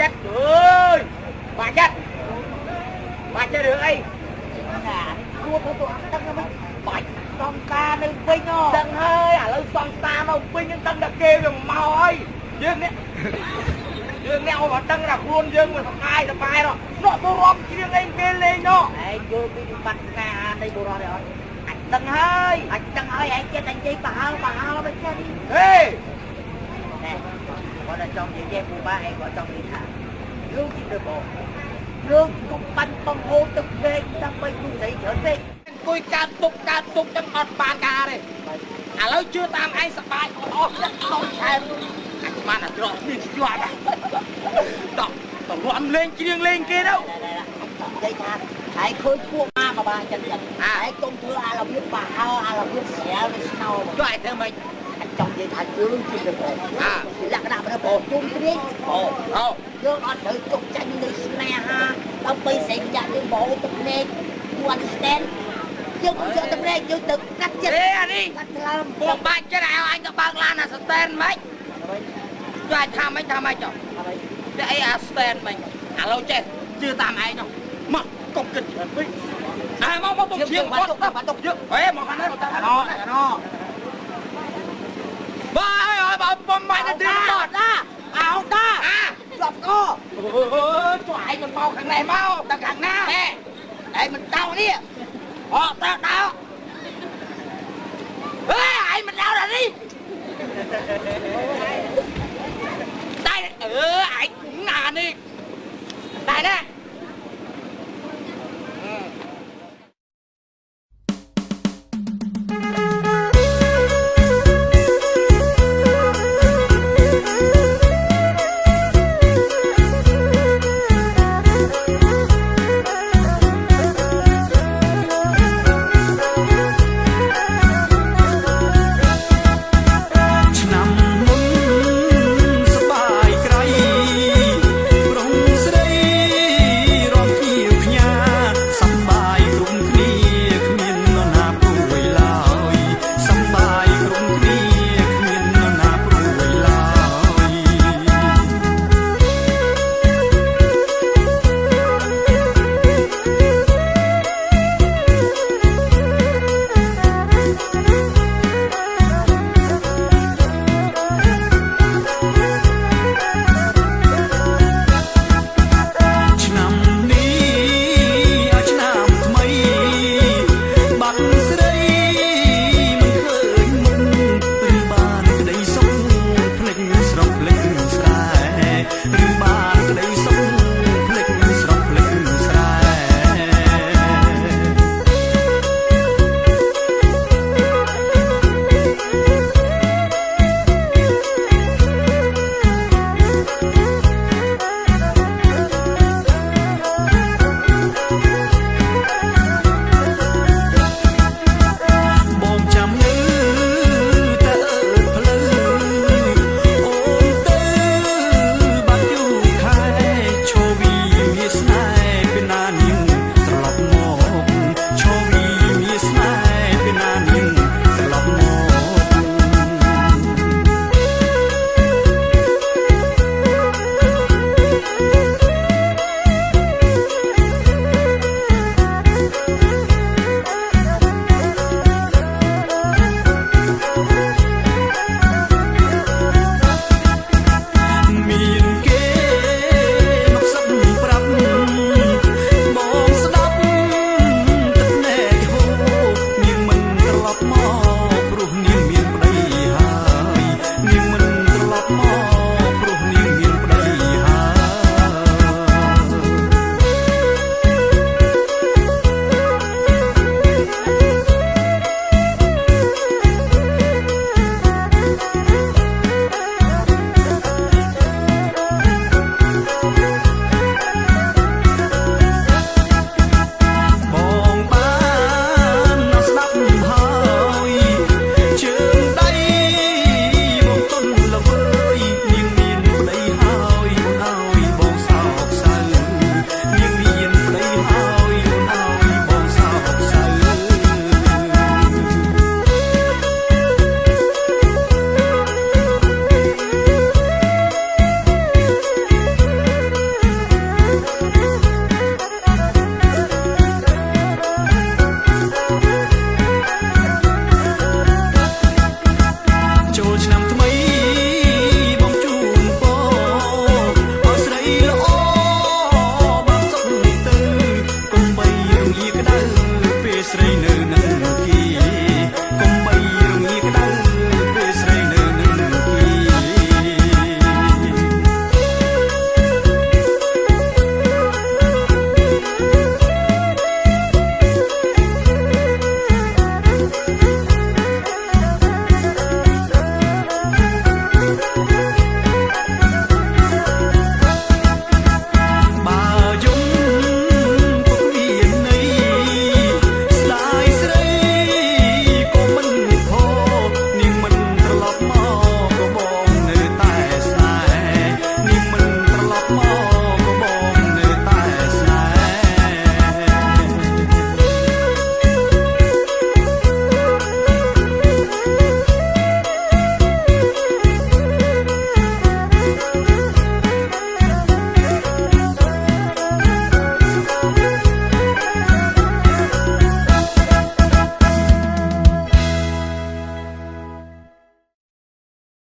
ចិត្តអើយ បាក់ចិត្ត បាក់ចិត្តរឿងអីណា គួរទៅទៅដឹងមិនបាច់សង្សារនៅវិញហ៎? ដឹងហើយ ឥឡូវសង្សារនៅវិញហ្នឹង ដឹងតែគេវាមកហើយ យើងនេះ យើងអ្នកមកដឹងថាខ្លួនយើងមិនសប្បាយសប្បាយនោះ នោះទៅរំច្រៀងអីគេលេងនោះ ឯងយល់ពីវិបត្តិស្នេហានៃបុរសទេអត់? អញដឹងហើយ អញដឹងហើយ ឯងចិត្តតែនិយាយប្រហើប្រហើទៅចេះ ហេ ណែ គាត់តែចង់និយាយពូបា ឯងគាត់ចង់និយាយថាយើងជាទៅបង យើងកុំបាញ់បង្ហូរទឹកពេកដើម្បីគូស្រីច្រើនពេក អង្គុយកើតទុកកើតទុកចឹងអត់បានការទេ ឥឡូវជឿតាមឯង សបាយអស់ចិត្តដល់ឆែម អញបានអាក្រក់មានជាប់ដល់ទៅរំលេងច្រៀងលេងគេទៅ និយាយថាឯងឃើញពួកម៉ាមកបានចិត្ត ចិត្តឯងកុំធ្វើអារបៀបបាហើ អារបៀបស្រាលនៅស្នោ ចុះឯងធ្វើម៉េច? អញចង់និយាយថាយើងជាទៅបង អាលក្ខណៈមនុស្សបងជុំជ្រៀង អូអូ យើងអត់ត្រូវទុកចាញ់នៃស្នេហាដើម្បីស្រីម្នាក់ យើងបោទឹកភ្នែក you understand? យើងកុំយកទឹកភ្នែក យើងទៅកាត់ចិត្ត អេអានេះកាត់ថ្លើម បងបាច់ចិត្តឲ្យអញទៅបើកឡានអាស្តែនម៉េច ចុះថាម៉េច ថាម៉េចចុះតែអីអាស្តែនម៉េច? ឥឡូវចេះជឿតាមឯងនោះ មកកុំគិតច្រើនពេក អើមកមកទុកជាងគាត់ទៅទុកយើង ហេមកខាងនេះ ទៅណោណោ បើឲ្យបើបំបាច់ទៅទី តតាអោតាអាជាប់ក ចុះឯងមិនមកខាងនេះ មកទៅខាងណា? ហេ ឯងមិនតោនេះ អត់ទៅដល់ ហេ ឯងមិនដល់ដល់នេះតែអឺឯង